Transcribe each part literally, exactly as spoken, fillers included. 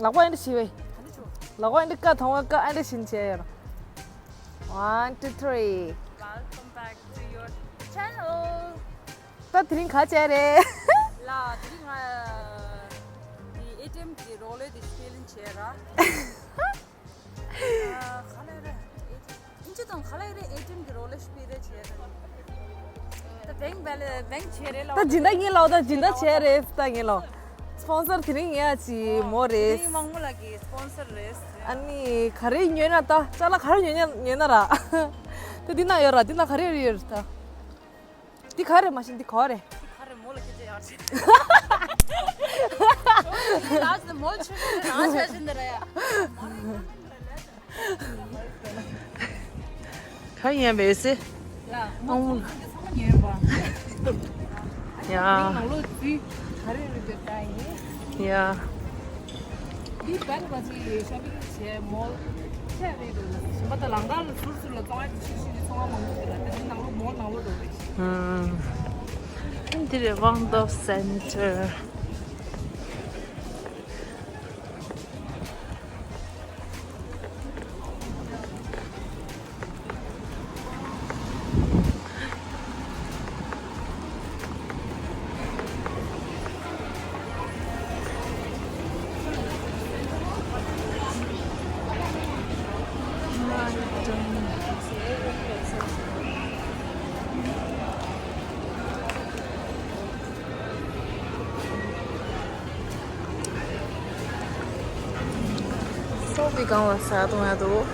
ལག་པ་ཨེ་འདྲ་བྱེད་པས། ལག་པ་ཨེ་འདྲ་ཀ་མཐོང་བ་ཀ་ཨེ་འདྲ་བྱིན་བྱས་ཡོད། One, two, three. Welcome back to your channel. ད་དེ་རིང་ག་བྱས་རེད། ལ་དེ་རིང་ང་དེ་ཨེ་ཊི་ཨེམ་གི་རོགས་ལས་དེ་ཤི་ལིན་བྱས་ར། ག་ལ་རེད། ཨིན་ཇི་དང་ག་ལ་རེད། ཨེ་ཊི་ཨེམ་གི་རོགས་ལས་ཤི་ལིན་བྱས་ར། ད་བེང་བེ་ལེ་བེང་བྱས་རེད་ལ། ད་སྦྱིན་བདག་ངས་ལོ། ད་སྦྱིན་བདག་བྱས་རེད། ད་ངས་ལོ། སྤོན་སར་དེ་རིང་ངས་ཨ་ཅི་མོ་རེད། དེ་རིང་མང་མོ་ལགས་ཀྱི་སྤོན་སར་རེད། ཨ་ནི་ག་རེ་ཉོས་ན། ད་ཅ་ལག་ག་རེ་ཉོས་ན་ཉོས་ན་ར། ད་འདི་ན་ཡོད་ར། འདི་ན་ག་རེ་ཡོད་རེད་ད། འདི་ག་རེ་མ་ཤེས། འདི་ག་རེ། འདི་ག་རེ་མོ་ལ་སྐད་ཆ་ཡག་ཆེ། ལགས་སོ། མོ་ཆུ་ཆུ་རང་ཆ་ཤིན་ཏུ་ར་ཡ། ག་ཡིན་པས་སེ། ཡ། ཨང་། ཚང་མ་ཉན་པ། ཡ། ནང་ལོགས་འཛུལ། ག་རེ་རེད་འདི་ལྟ་ཡིན། ཡ། འདི་བན་བ་ཅི་ཤོ་པིང་བྱས་མོལ་བྱས་རེད་འདུག་ལ། གཞན་པ་ད་ལང་ཀ་ལ་ཟུར་ཟུར་ལ་བཙོང་ཡ་ཆུ་ཤིང་གི་ཚོང་བ་མང་པོ་འདུག་ལ། ད་འདི་ནང་ལོགས་མོལ་ནང་ལོགས་འགྲོ་རེད། ཨ། འདི་རེད། Wangdorf Center། སོག་པོའི་སྒང་ལ་ཟ་གཏོང་ཡ་འདུག་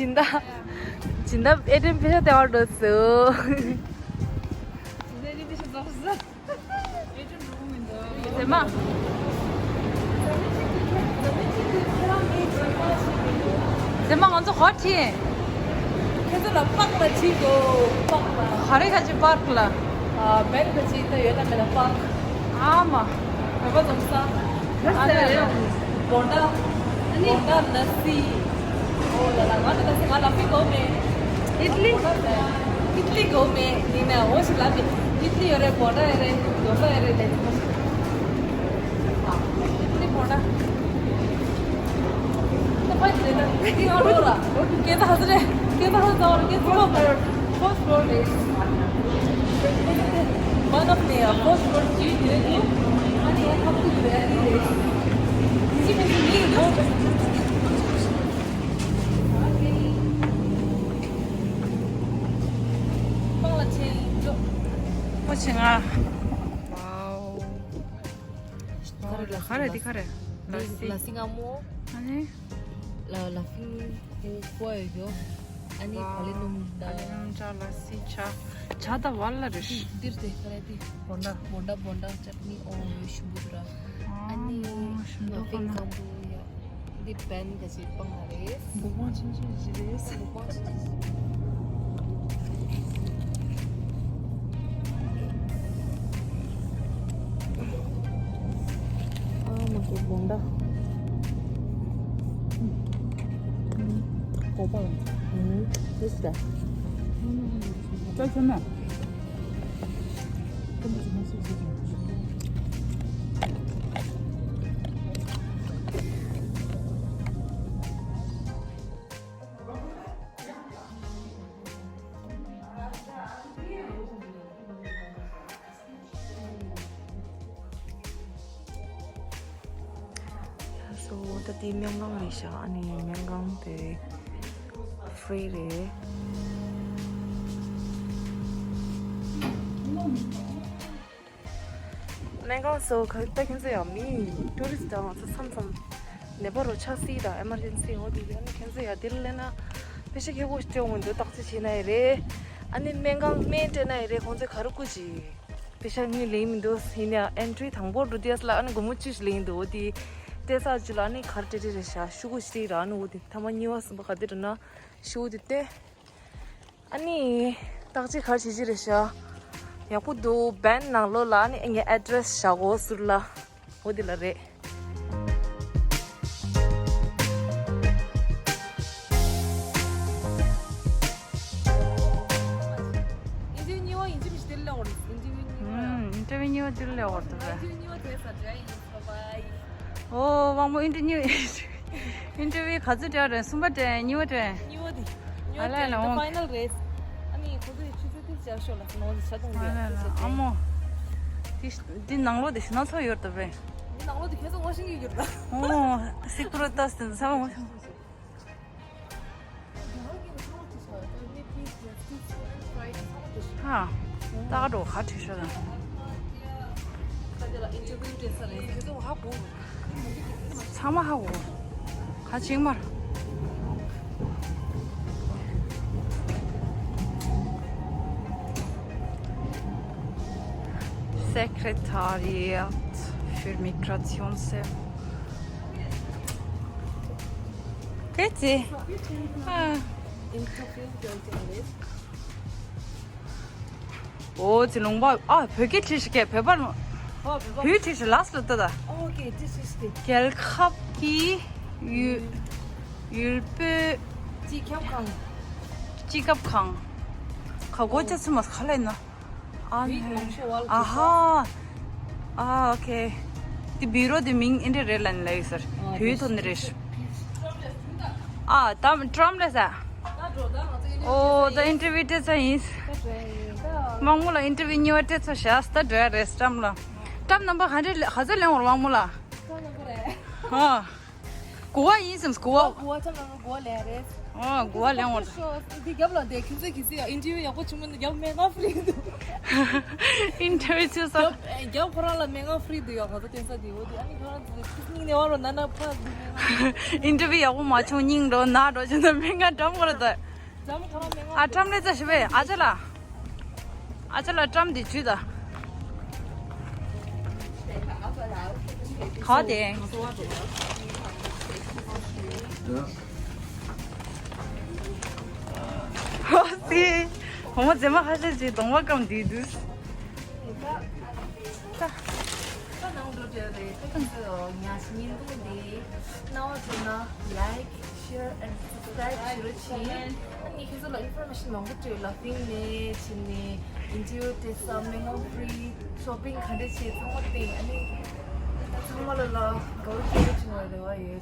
སྦྱིན་བདག་སྦྱིན་བདག་ཨེ་ཏྲེམ་པེ་ཤ་སྟེར་བར་འགྲོ་སོང་། ཟེར་མ། ཟེར་མ་ང་ཚོ་ག་པར་ཁྲིད། ཁྱེད་ཚོ་ལ་པཱརྐ་ལ་ཁྲིད་དགོས། པཱརྐ་ལ། ག་རེ་ག་ཅི་པཱརྐ་ལ། ཨ། བེན་ག་ཅི་ད་ཡོད་ད་མེད་ད་པཱརྐ། ཨ་མ། བོད་པ་ཚོ་ས། ཨ་ནི་བོན་ཌ། ཨ་ནི་བོན་ཌ་ལ་སི། ཨོ་ལ་ལ། ང་ད་ད་སི་ང་ལ་ཕི་གོ་མེད། ཨིཊ་ལི། ཨིཊ་ལི་གོ་མེད། ཡིན་ན་འོ་ཞིག་ལ་མེད། ཨིཊ་ལི་ཡོད་རེད། བོན་ཌ་ཡོད་རེད། ཌོ་སཱ་ཡོད་རེད། ལས་ཚོ་ཞིག་ཨིཊ་ལི་བོན་ཌ། ད་ཕ་ཡི་རེད་ད། ཡིན་ང་རོ་ར། ཀེ་ད་ཧ་ཟི་རེད། ཀེ་ད་ཧ་ཟ་བ་རེད། ཀེ་ཚོ་བ་རེད། First floor is one of the, uh, first floor key to the room. And I have to do that. This is me, no? ཁོང་ལ་ཆེན་ཡིན་ཅོ། ཁོ་ཆེ་ང་། ཝའོ། ཝའོ། ལ་ཁ་རེ་འདི་ཁ་རེ། ལ་སི། ལ་སི་ང་མོ། ཨ་ནི། ལ་ལ་ཕིང་ཧེ་ཀོ་ཡོ་ཡོ། ཨ་ནི་ཝའོ། ག་ལེ་ནུམ་ད། ག་ལེ་ནུམ་ཇ། ལ་སི་ཇ། ཇ་ད་ཝལ་ལ་རེ་ཤི། འདིར་དེ་ག་རེ་དེ། བོན་ཌ། བོན་ཌ་བོན་ཌ་ཅཊ་ནི་ཨོ་ཡོ་ཤུ་བུ་ར། ཨ་ནི་ཨ་ཤིན་ཏུ་ལ་ཕིང་ཁ་ན་ཁམ་བུ་ཡ། འདི་བན་ག་ཅི་སྤང་ང་རེད། མགོ་པང་ཆུང་ཆུང་ཞིག་རེད། མགོ་པང་ཆུང་ཆུང་། ཨ་མ་གི་བོན་ཌ། གོ་པ། ཨུམ། this guy། ཅོ་ཅོ་ན། སོ་ད་དེ་སྨན་ཁང་རེད་ཤག་ཨ་ནི་སྨན་ཁང་དེ་ཧྥི་རི་རེད། སྨན་ཁང་སོ་ག་ད་ཁྱེད་ཚོ་ཡང་མི་ཊུ་རི་སི་ཊི་དང་ཚོ་མཚམས་མཚམས་ནད་པ་རོ་ཆགས་སྲིད་དང་ཨེ་མར་ཇེན་སི་འོ་དེ་ཡོད་ན་ཁྱེད་ཚོ་ཡང་དེར་སླེབས་ན་པེ་ཤ་ཁེ་པོ་སྤྲད་འོང་མི་འདུག་བརྟག་དཔྱད་བྱས་ན་ཡི་རེད། ཨ་ནི་སྨན་ཁང་སྨན་སྤྲད་ན་ཡི་རེད། ཁོང་ཚོས་ག་རེ་བསྐུར་ཅིག་པེ་ཤ་དངུལ་ལེན་མི་འདུག་ཡིན་ཡང་ཨེན་ཊི་རི་དང་པོ་འགྲོ་དུས་ལ་ཨ་ནི་སྒོར་མོ་བཅུ་ཞིག་ལེན་འདུག་འོ་དེ་སྤྲད་ཚར་རྗེས་ལ་ཨ་ནི་ག་རེ་སྤྲད་སྤྲད་རེད་ཤག་ཤོག་གུ་ཞིག་རག་ནི་འོ་དེ་ཐ་མ་གཉིས་པ་གསུམ་པ་ག་དེ་འགྲོ་ན་ཤོག་གུ་དེ་སྟེ། ཨ་ནི། བརྟག་དཔྱད་ག་རེ་བྱེད་ཀྱི་རེད་ཤག་ཡག་པོ་འདུག་བན་ནང་ལོགས་ལ་ཨ་ནི་ངའི་ཨེ་ཌི་རེ་སི་བཞག་གོ་ཟུར་ལ། འོ་དེ་ལ་རེད། ཨིན་ཊར་བིའུ་གཉིས་པ་ཡིན་གཅིག་མིན་གཅིག་དེ་ལ་འོར། ཨིན་ཊར་བིའུ་གཉིས་པ། ཨུམ། ཨིན་ཊར་བིའུ་གཉིས་པ་དེ་ལ་འོར་འདུག་གས། ཨིན་ཊར་བིའུ་གཉིས་པ་དེ་ས་འདྲ་ཡིན། Bye bye། ཨོ། དབང་མོ་ཨིན་ཊར་བིའུ། ཨིན་ཊར་བིའུ་ག་ཚོད་སྤྲད་རེད། གསུམ་པ་སྤྲད། གཉིས་པ་སྤྲད། གཉིས་པ་དེ། གཉིས་པ་ཨ་ལས་ལ་དེ་འོང་། ཕའི་ནལ་རེད། ཨ་ནི་ཁོ་ཚོས་ཆུ་ཚོད་དེ་བཅར་ཤོག་ལ་ཟེར་ནོ་དེ་ཆ་དུང་དེ། ཨ་ལས་ལ་ཨ་མོ། དེ་དེ་ནང་ལོགས་དེ་ཞུ་ན་ཚོ་ཡོད་ད་པས། དེ་ནང་ལོགས་དེ་ཁྱེད་ཚོ་ངོ་ཤེས་ཀྱི་ཡོད་ད། ཨོ། སིག་པུ་རོ་ཏཱས་དེ་ཚང་མ་ངོ་ཤེས། ཧ། ད་ག་འགྲོ་ག་བྲིས་ཤོག་དང་། ཚང་མ་ཧ་གོ། ག་ཅིག་མར། Secretariat für Migration. དེ་ཙི། ཨ། ཨོ་ཙི་ལུང་པ། ཨ། བོད་སྐད་བྲིས་ཤིག་བོད་པ། ཨོ་བོད་པ། བོད་བྲིས་ཤིག་ལགས་སོ་ད་ད། ཨོ་ཨོ་ཀེ། བྲིས་བྲིས་བྲིས། རྒྱལ་ཁབ་ཀྱི་ཡུལ། ཡུལ་པོའི། སྤྱི་ཁྱབ་ཁང་། སྤྱི་ཁྱབ་ཁང་། ག་གོ་ཅ་ཚུ་མ་ག་ལ་ཡིན་ན། ཨ་ནི། ཨ་ཧ། ཨ་ཨོ་ཁེ། དེ་བི་རོ་དེ་མིང་ཨེ་འདྲ་རེད་ལ་ནི་ལ་ཡོད་ཟེར། བོད་ཐོག་ནས་རེད། ཨ་ད་ཀྲམ་རེད་ཟེར། ཨོ་ད་ཨིན་ཊར་བིའུ་སྤྲད་ཚར་ཡིན། མང་མོ་ལ་ཨིན་ཊར་བིའུ་གཉིས་པ་སྤྲད་ཚར་བཞག་ད་འགྲོ་ཡ་རེད་ཀྲམ་ལ། ཀྲམ་རྣམ་པ་ག་འདྲ་ག་ཚོད་ལེན་འོར་མང་མོ་ལ། ཧ། གོ་བ་ཡིན་སམ་གོ་བ། གོ་བ་ཀྲམ་རྣམ་པ་གོ་བ་ལེན་རེད། ཨོ་གོ་བ་ལེན་འོང་། འདི་རྒྱབ་ལ་དེ་ཁྱིམ་མཚེས་ཁྱིམ་མཚེས་ཨིན་ཊར་བིའུ་ཡག་པོ་བྱུང་མིན་འདི་རྒྱབ་སྨན་ཁང་ཧྥི་རི་འདུག་ཨིན་ཊར་བིའུ་བྱས་སོང་། རྒྱབ་ཁོ་རང་ལ་སྨན་ཁང་ཧྥི་རི་འདུག་ཡག་ཁོ་ཚོ་བསྟན་ས་འདི་འོ་འདི་ཨ་ནི་ཁོ་རང་ཚོ་སྙིང་ནས་བ་རོ་ན་ན་ཕ་འདི་སྨན་ཁང་། ཨིན་ཊར་བིའུ་ཡག་པོ་མ་བྱུང་སྙིང་འགྲོ་ན་འགྲོ་བྱས་ན་སྨན་ཁང་འགྲམ་ཁོ་ར་ད། རྒྱབ་ཁོ་རང་སྨན་ཁང་ཨ་ཁྲམ་ལེ་ཙ་ཞིག་བས་ཨ་ཅག་ལ། ཨ་ཅག་ལ་ཁྲམ་དེ་ཇུས་ད། ག་དེ། ཧོ་སི། ཧོ་མོ་ཛེ་མ་ཧ་ཤ་ཅི་གདོང་བ་སྐམ་དུས་དུས། ད་ནང་འགྲོ་བྲལ་རེད། ད་ཁྱོད་ཚོས་ཉག་ཆ་བརྙན་ཐུང་འདི་རྣ་བ་ཚོ་ན་like, share and subscribe བྱེད་རོགས་གྱིས། ཨ་ནི་ཁྱོད་ཚོ་ལ་ཨིན་ཕོར་མེ་ཤན་མང་པོ་སྤྲོད་ལ་ཕིང་ནས་བྱས་ནས་ཨིན་ཊར་བིའུ་སྤྲད་ས་སྨན་ཁང་ཧྥི་རི་ཤོ་པིང་ག་འདྲ་བྱས་ཚང་མ་སྟེང་ཨ་ནི་ཚང་མ་ལ་ལ་དགའ་བོ་སྐྱེ་བོ་བྱུང་བའི་རེ་བ་ཡོད།